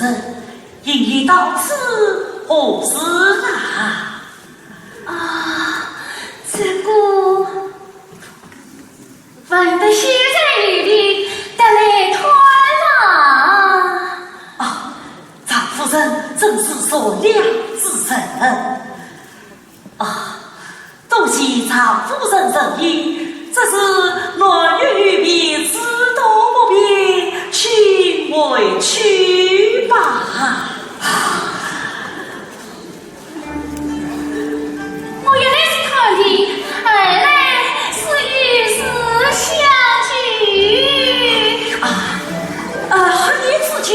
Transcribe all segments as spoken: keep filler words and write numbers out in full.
人，引你到此何事啊？啊，这个，闻得先生有病，特来探望。啊，常夫人真是善良之人。 啊，多谢常夫人仁义，只是男女有别，子都不便，请回去吧。我原来是探听，二来是有事相求。啊， 啊，黑夜之间，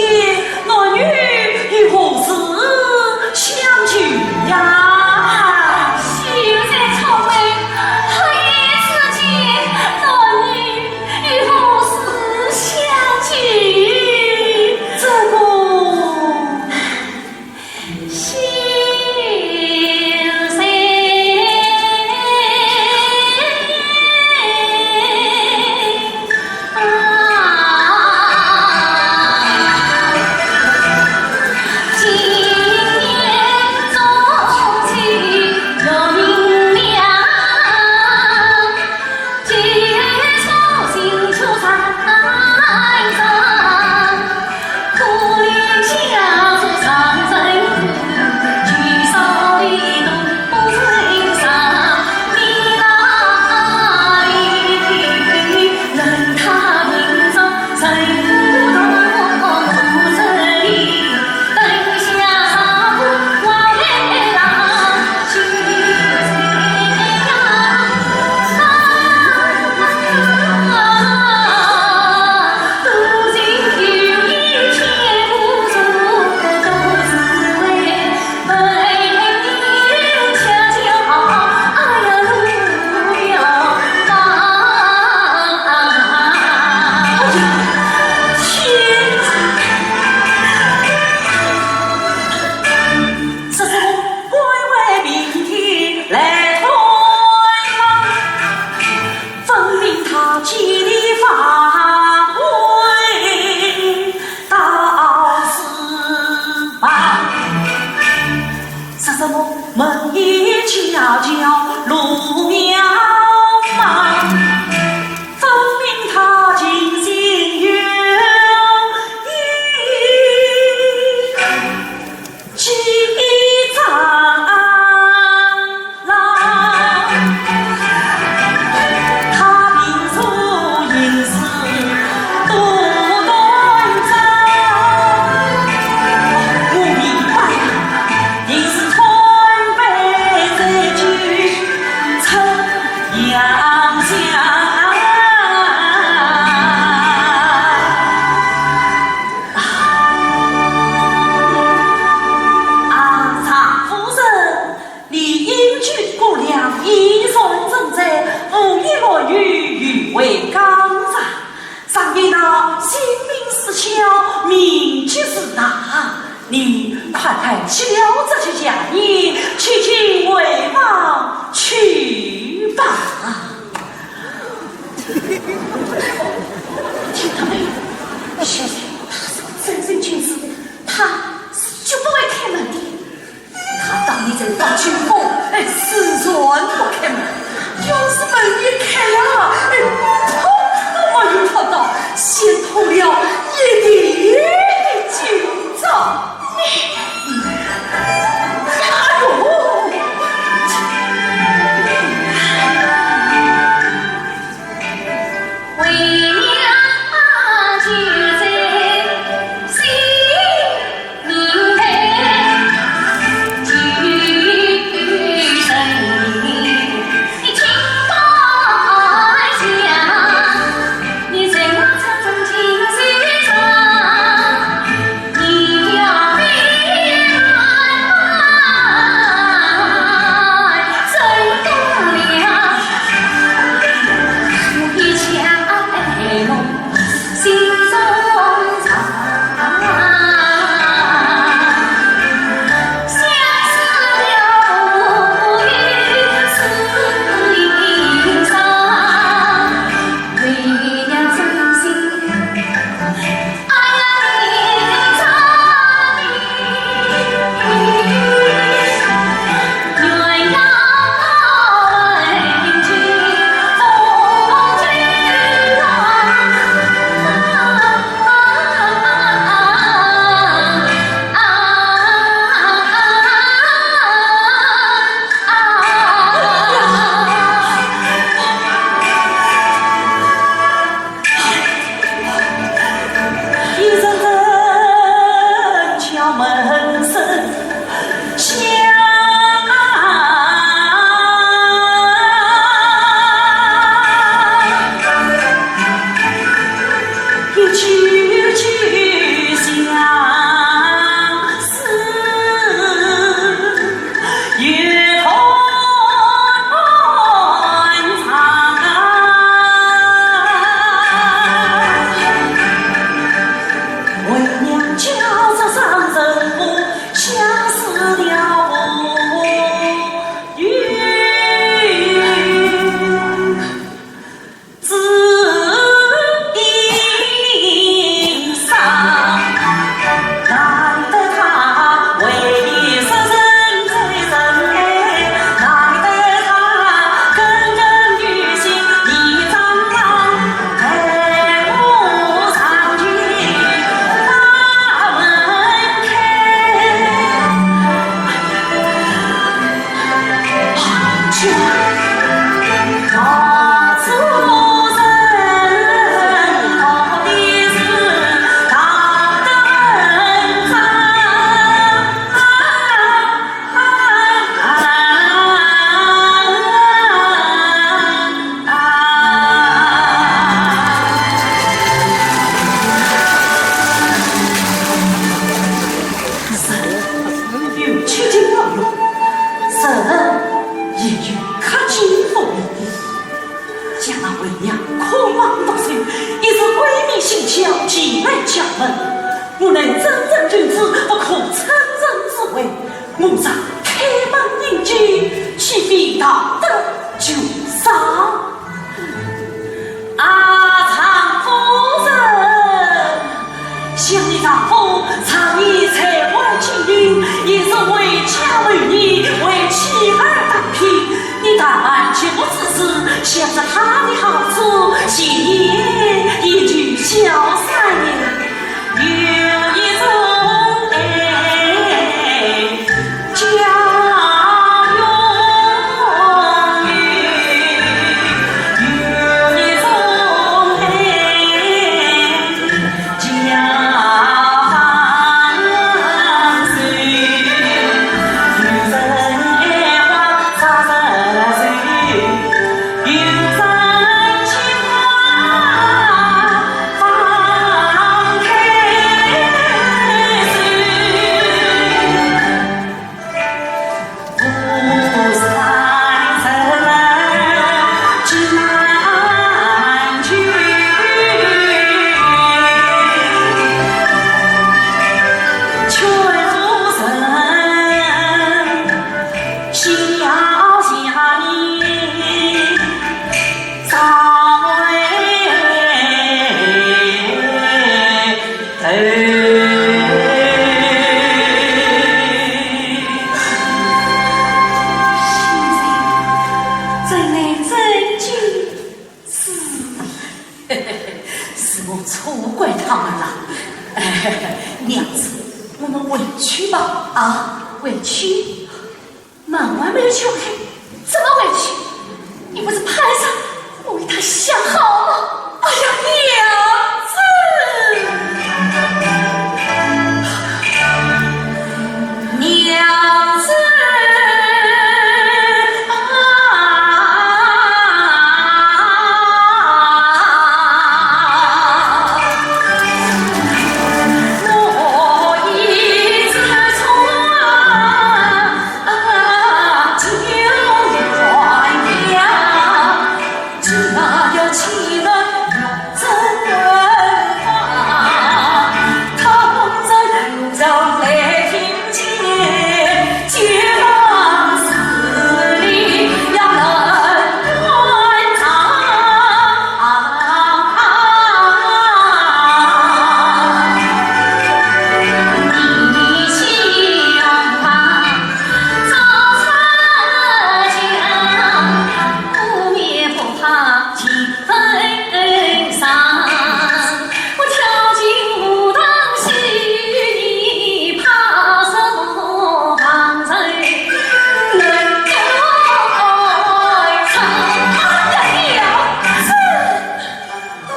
男女有何事相求呀？秀才聪明，黑夜之间，男女有何事相求？这个，啊，常夫人，你因居姑娘，以善成才，无意外语，语为刚才。常言道，性命事小，命局事大。你快带齐了这些家人，去见魏王去吧。 听到没有？现在他是个正人君子，他是绝不会开门的。他当你是大军夫，哎，自然不开门。要是门一开呀，哎，碰都没有碰到，先偷了一地的金子。你，哎呦！我乃正人君子，不可称人之辈。我若开门迎接，岂非大得九伤？啊，常夫人，想你丈夫常年在外经营，也是为家为业，为妻儿打拼。你但急不自知，想着他的好处，前年也就消散了。有一种爱， 现在真乃真经是，是我错怪他们了。娘子，我们回去吧。啊，回去？ 门还没有敲开，怎么回去？你不是盼着我为他想好吗？哎呀，娘子！娘子啊！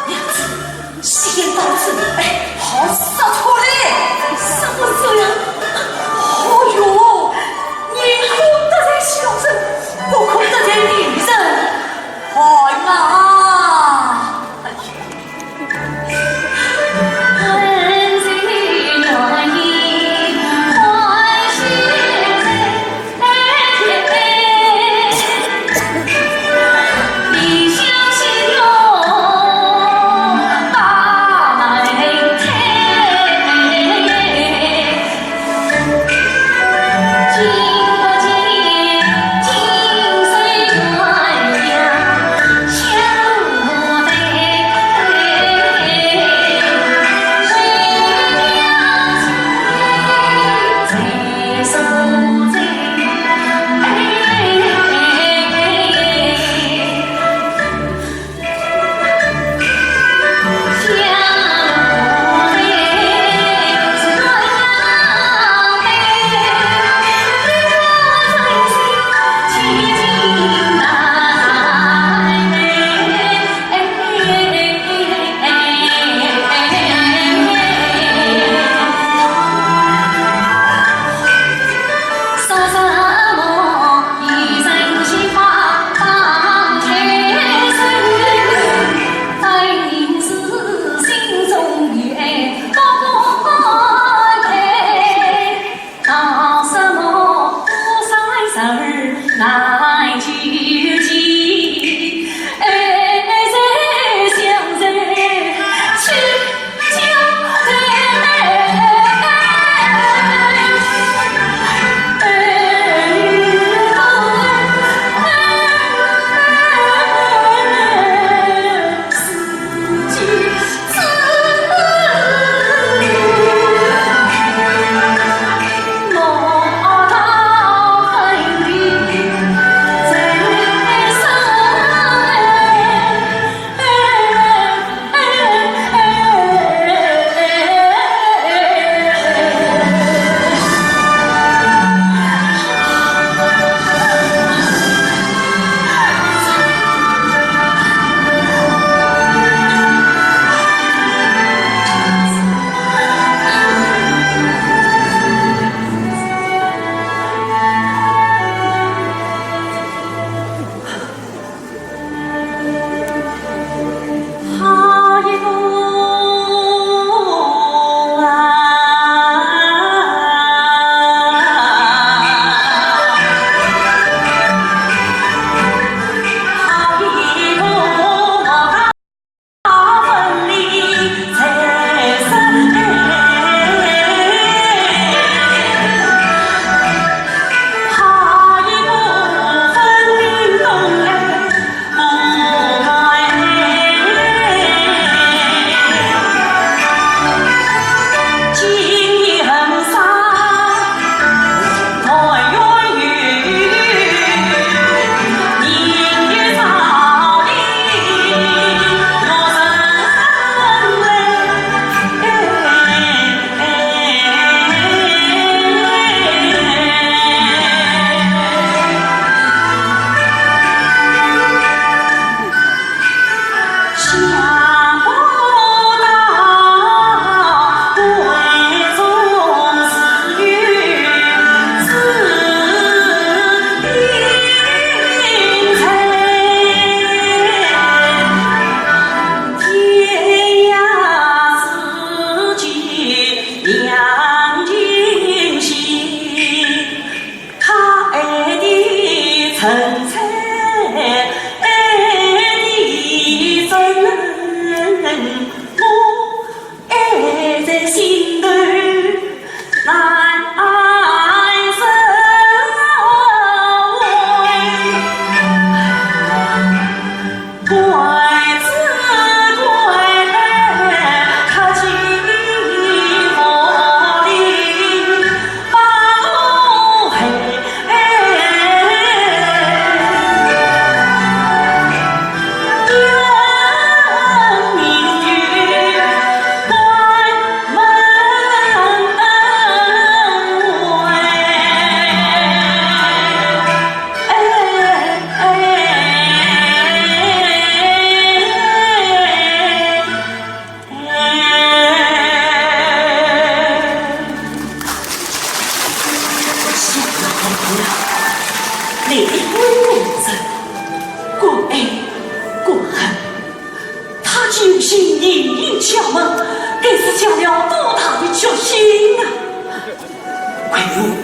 娘子，戏言到此，哎，好杀出来！什么事呀？哦哟，宁可得罪小人，不可得罪女人。害啊！哎呀！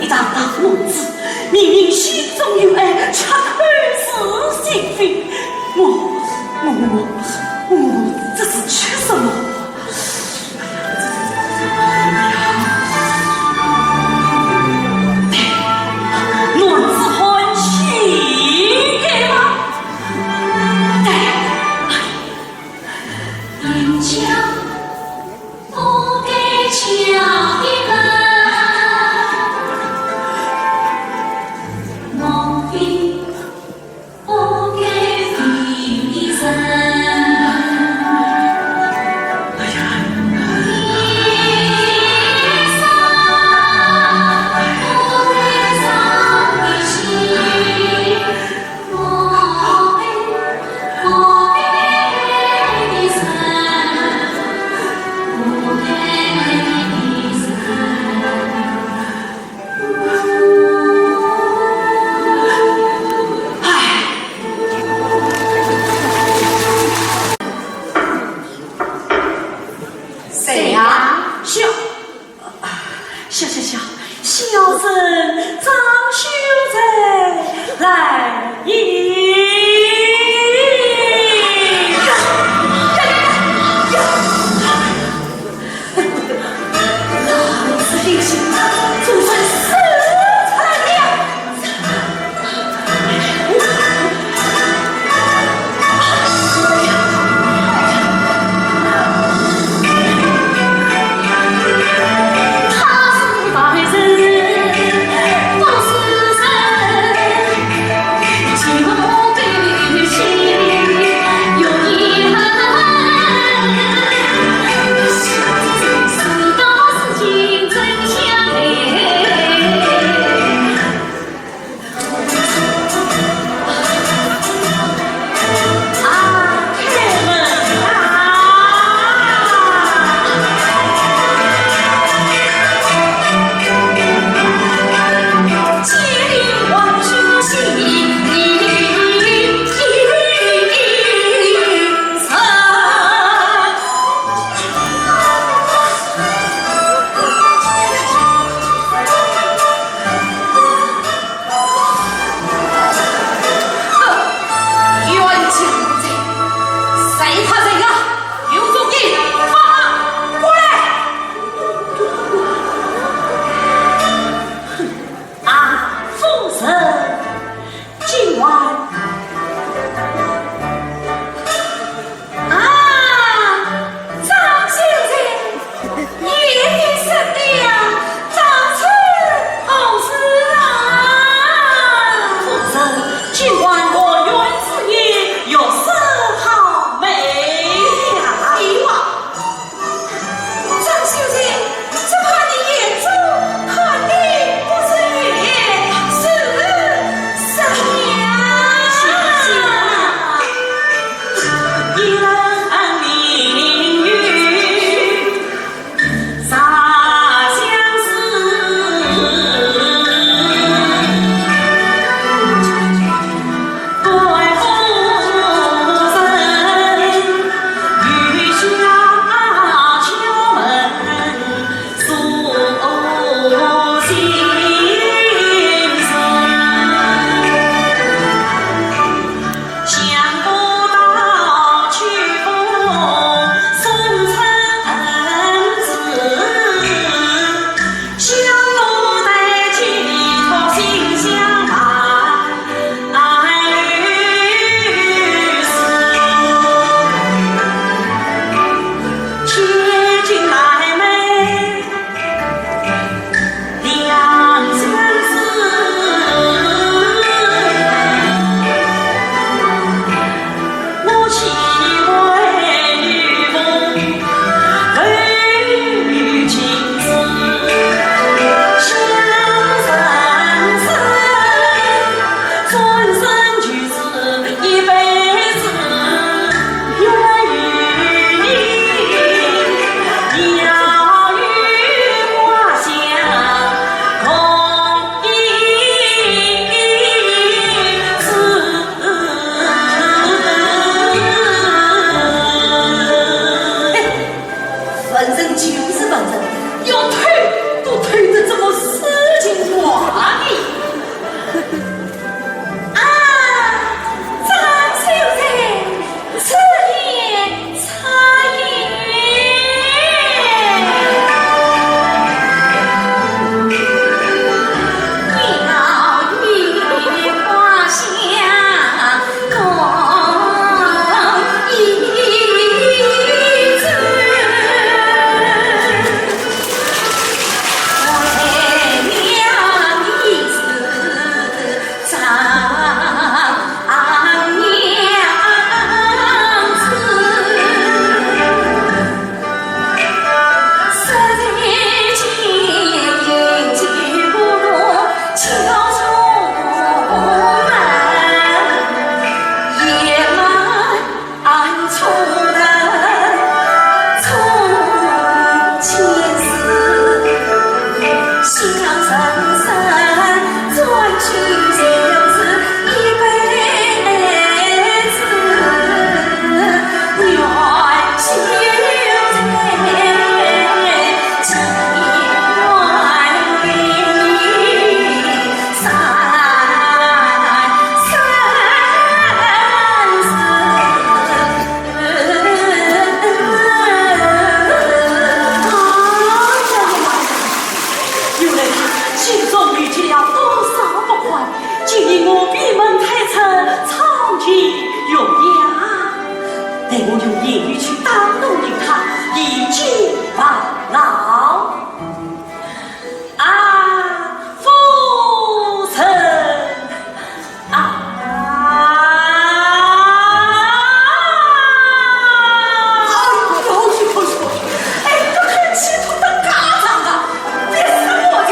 大大男子，明明心中有爱，却口是心非。我，我，我，我这是吃什么？哎呀，这，这，这，这，哎呀，对，男子汉气概嘛。对。 谁呀？小，小，小，小，小生张秀才来也。 冤家路窄，谁怕谁呀？有种你放马过来！啊，夫人，今晚 啊，张秀才，你也生病，这是何事啊？夫人，今晚我愿赐你药食好美呀。你话，张秀才， 只怕你眼中看的不是月，是月呀。反正就是反正，要退。都推得这么诗情画意。啊，张秀才，此言差矣。原来他心中遇见了多少不快，今日我闭门退出，唱曲乐呀。待我用言语去打动于他，以解烦恼。啊，夫人，啊。哎呦，哎呦，哎呦，哎，搿口气吐得介长啊，别说我的。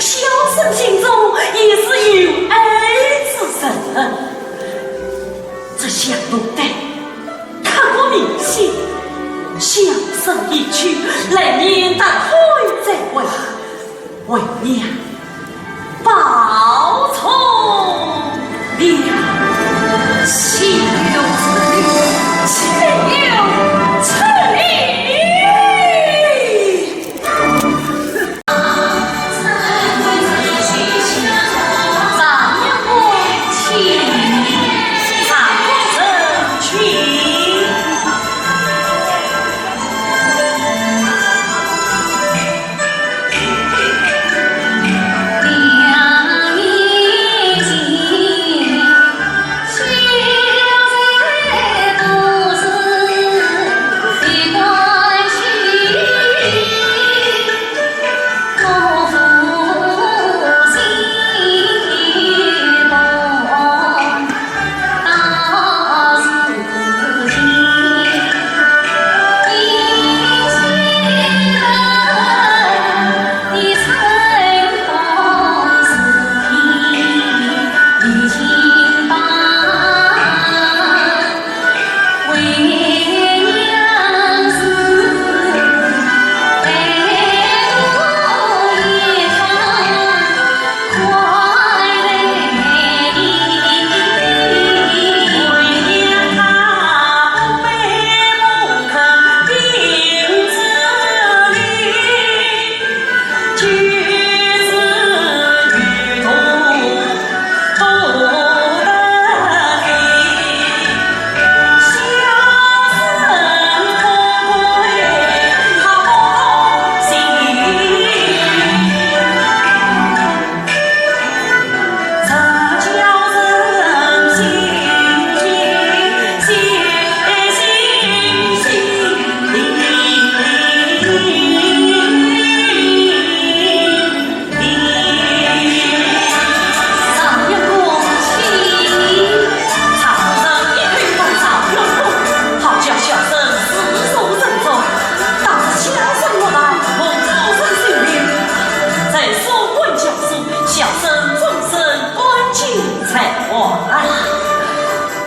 小生心中也是有爱之人。这香炉丹，刻骨铭心，小生一去，来年打开再还，为娘保重了。岂有此理，岂有此理！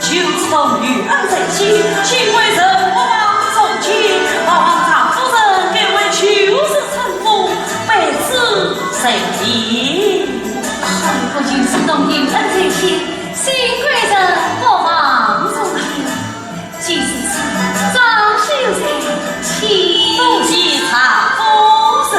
就此同有恩在先，幸亏人不忘从前，望丈夫人改为旧时春风，百子成田。哎，不就是同有恩在先，幸亏人不忘从前。既是此，张秀才，请。多谢丈夫人。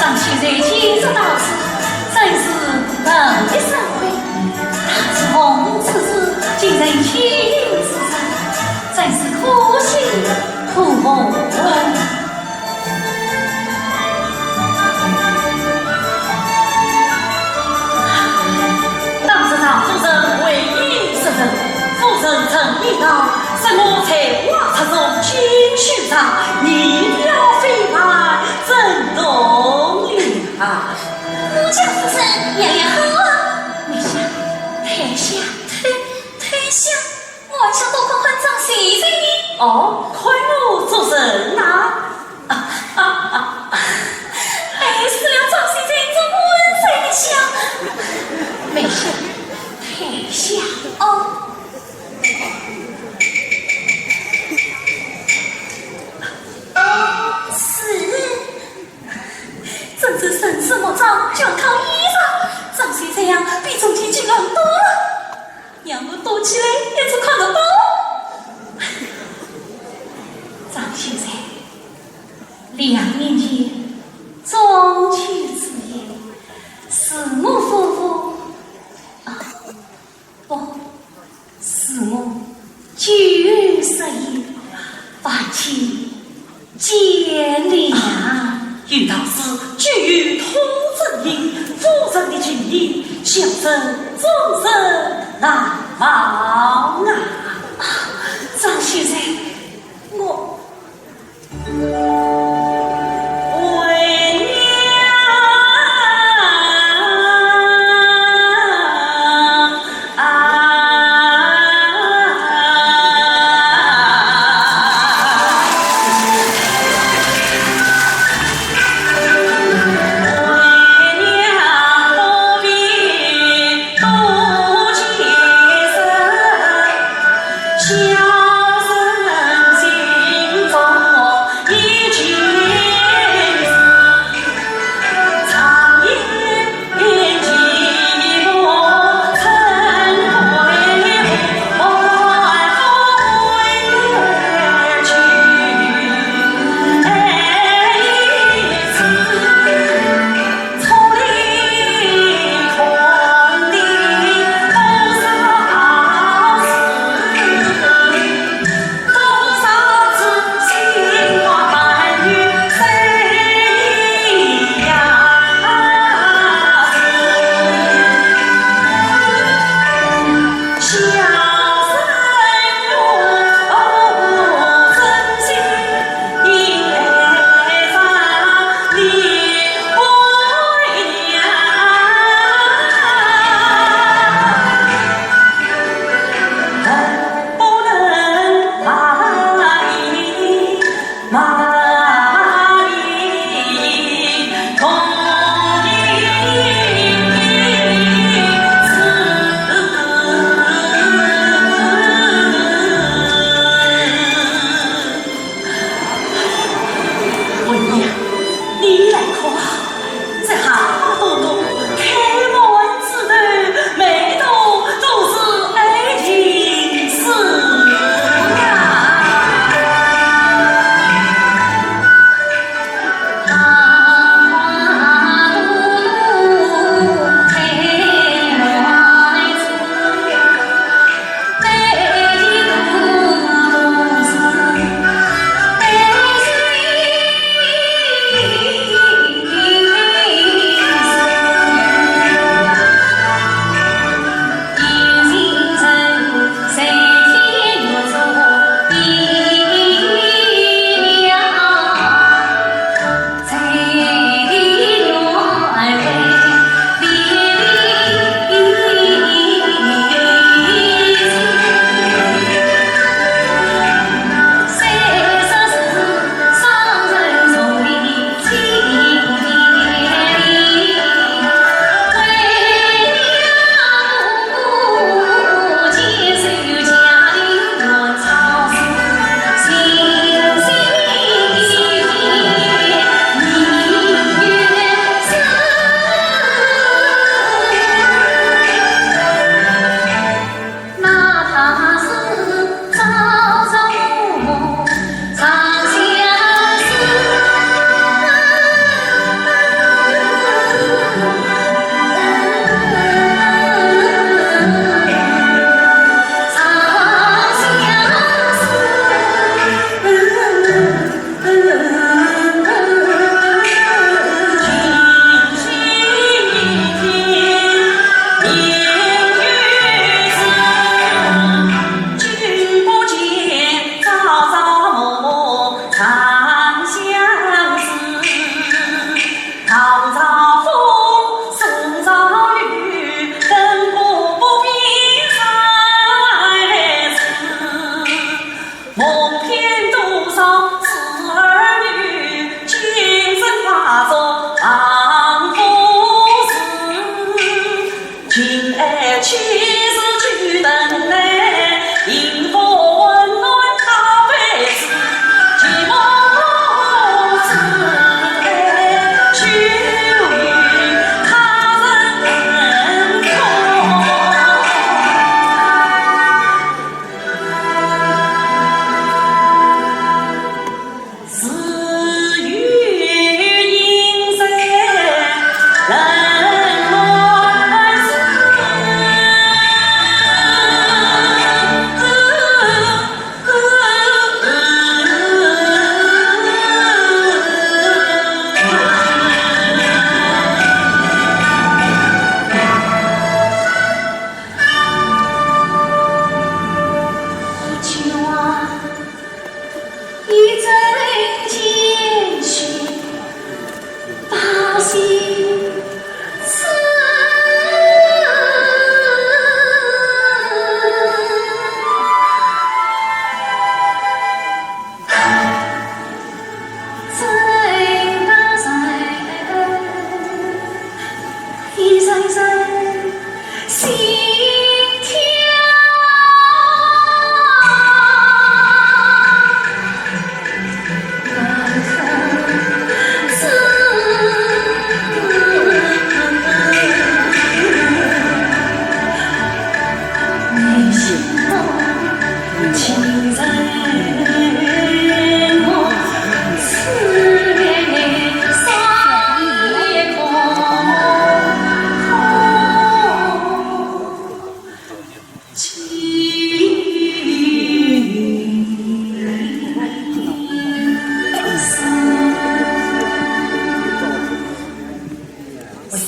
张秀才今日到此，真是梦里生辉。当初逢此事，竟然亲临此山，真是可喜可贺。 当时丈夫人为伊失神，夫人曾言道：“说我才华出众，金须长，仪表非凡，真动了。”我家夫人，娘娘好啊。你想，退下，退，退下，我还想多看看张秀才呢。哦，看我做甚呐？ 哎，死了，张秀才怎么会在想？梅香，退下。哦。是。真是神思莫测，全靠衣裳。张秀才呀，比从前俊朗多了。让我躲起来，也只看得到。张秀才， 两年前，中秋之夜，是我夫妇，啊，不，是我九十一，万千见谅。有道是酒有痛真言，夫人的情意，小生终身难忘啊。啊，张秀才，我 为娘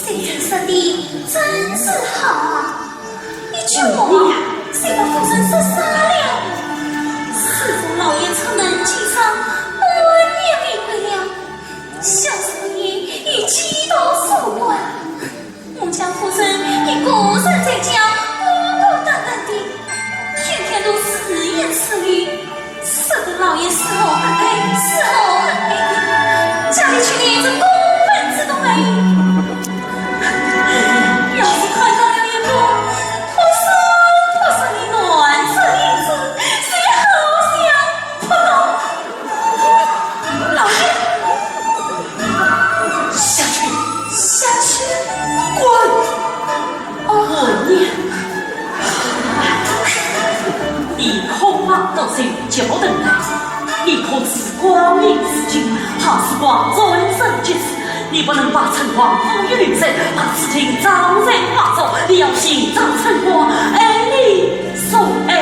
先生说的真是好啊！一句话，就把夫人说傻了。自从老爷出门经商，半年未归了，小少爷已寄到书馆。 我家夫人一个人在家，孤孤单单的，天天都自言自语，说得老爷是我不配，是我不配的，家里却连只工本子都没有。要是看到了一个朴实朴实的男子英子，谁也好想不到。 老爷，下去，下去，滚！哦，滚！你空忙多事，久等待，你可知光阴似箭，好时光转瞬即逝，你不能把春光付与流水，把痴情葬在花中，你要寻找春光，爱你所爱。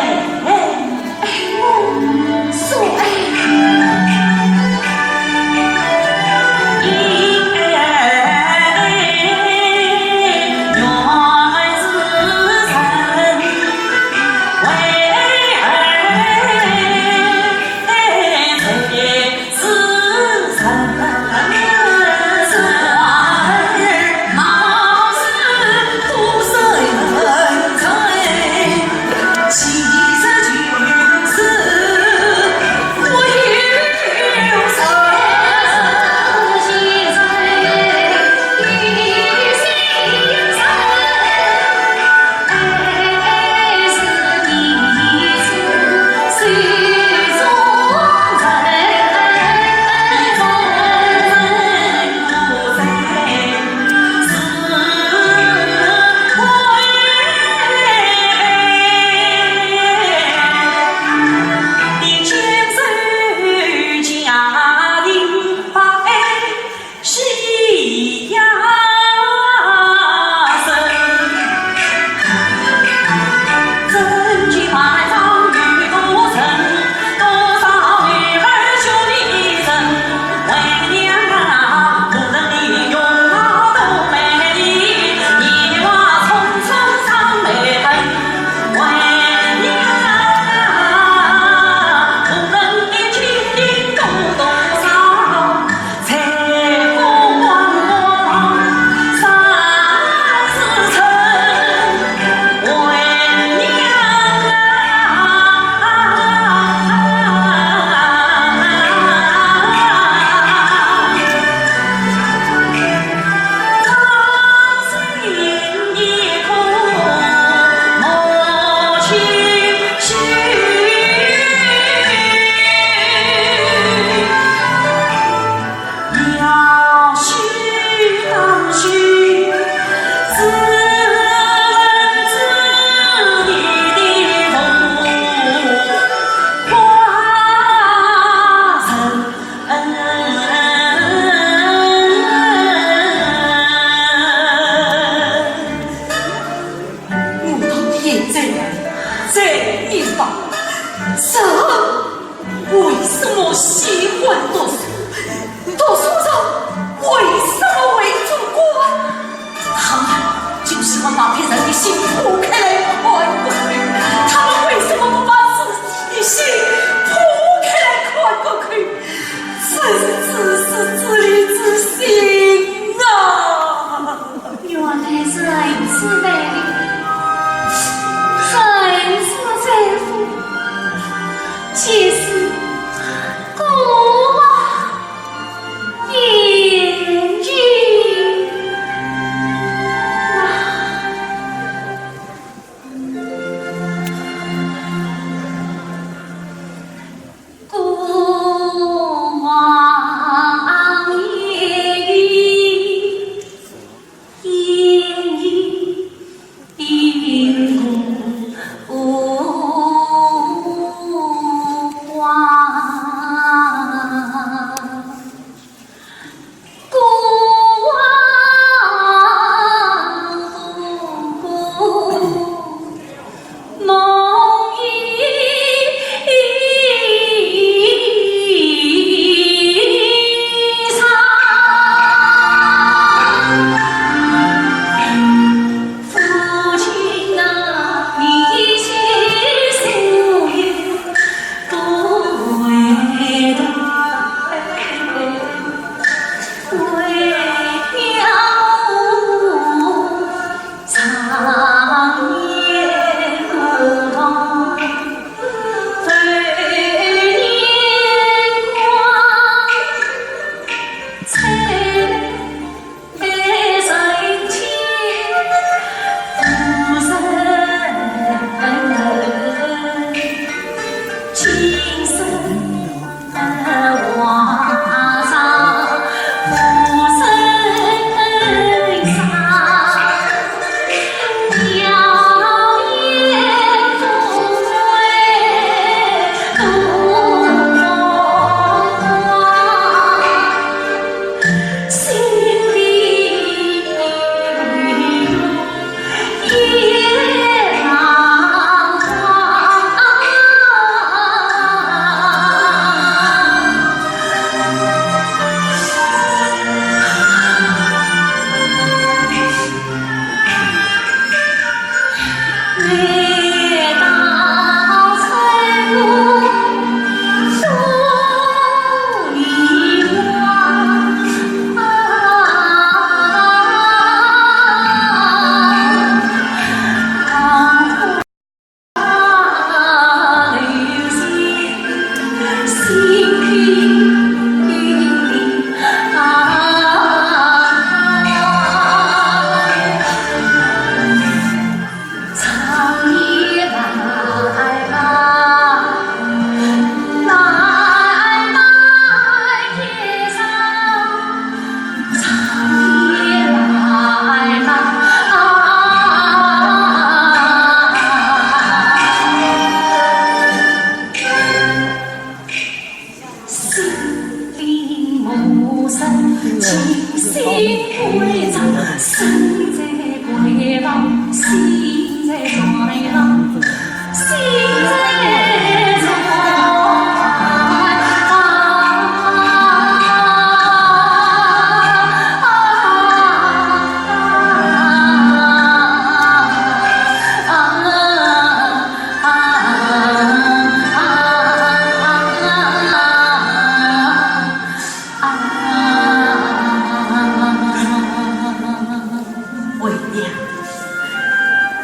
为娘，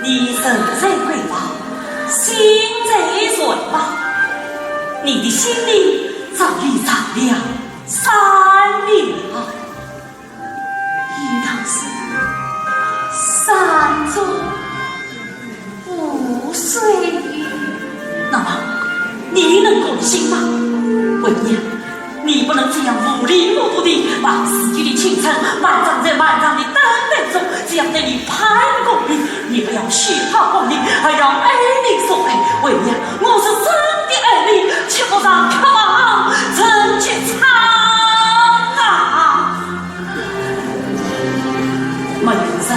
你人在闺房，心在船房，你的心里早已藏了三年了。应当是山中无水。那么，你能够信吗？为娘，你不能这样糊里糊涂地把自己的青春埋葬在漫长的等待中，这样对你攀不公平。你不要虚报功名，还要爱理所爱。为娘，我是真的爱你，却不让客房成绝唱啊！没有人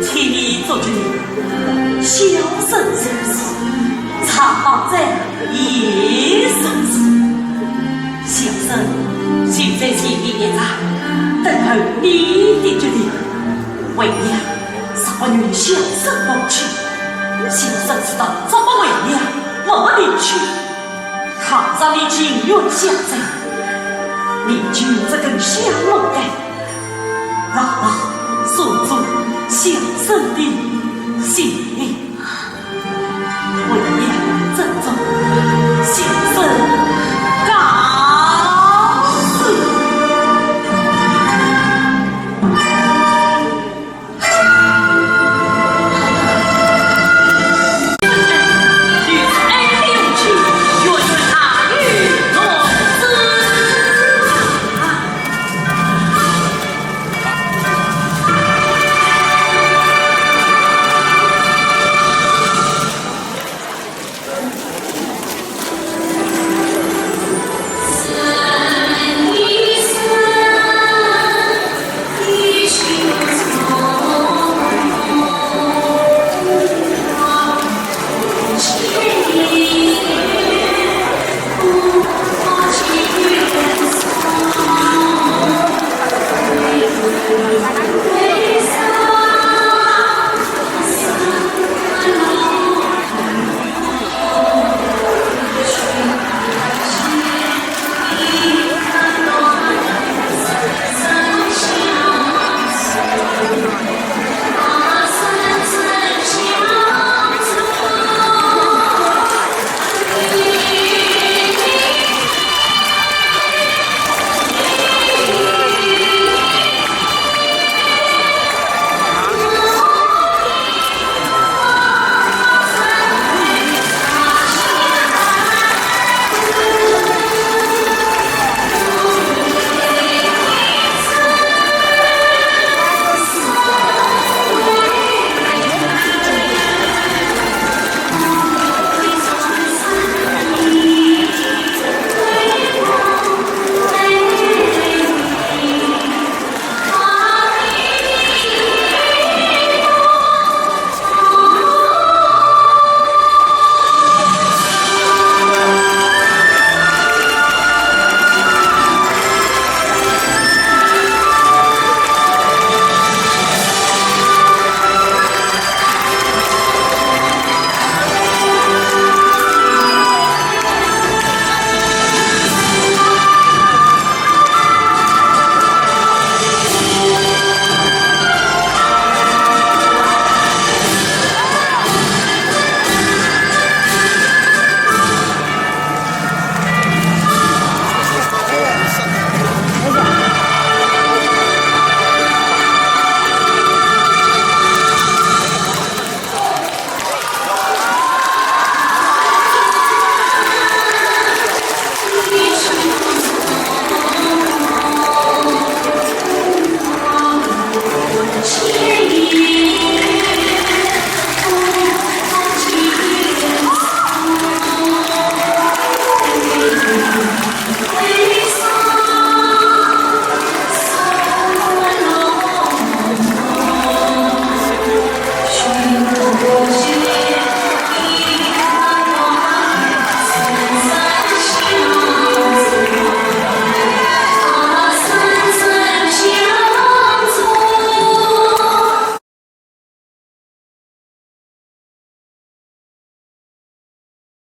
替你做主，小生如此，唱到这也如此。小生就在前面一站，等候你的决定。为娘，若不允小生同去，小生知道怎么为娘不离去。倘若你情愿相随，你就这根香炉盖，牢牢锁住小生的性命。为娘珍重，小生告辞。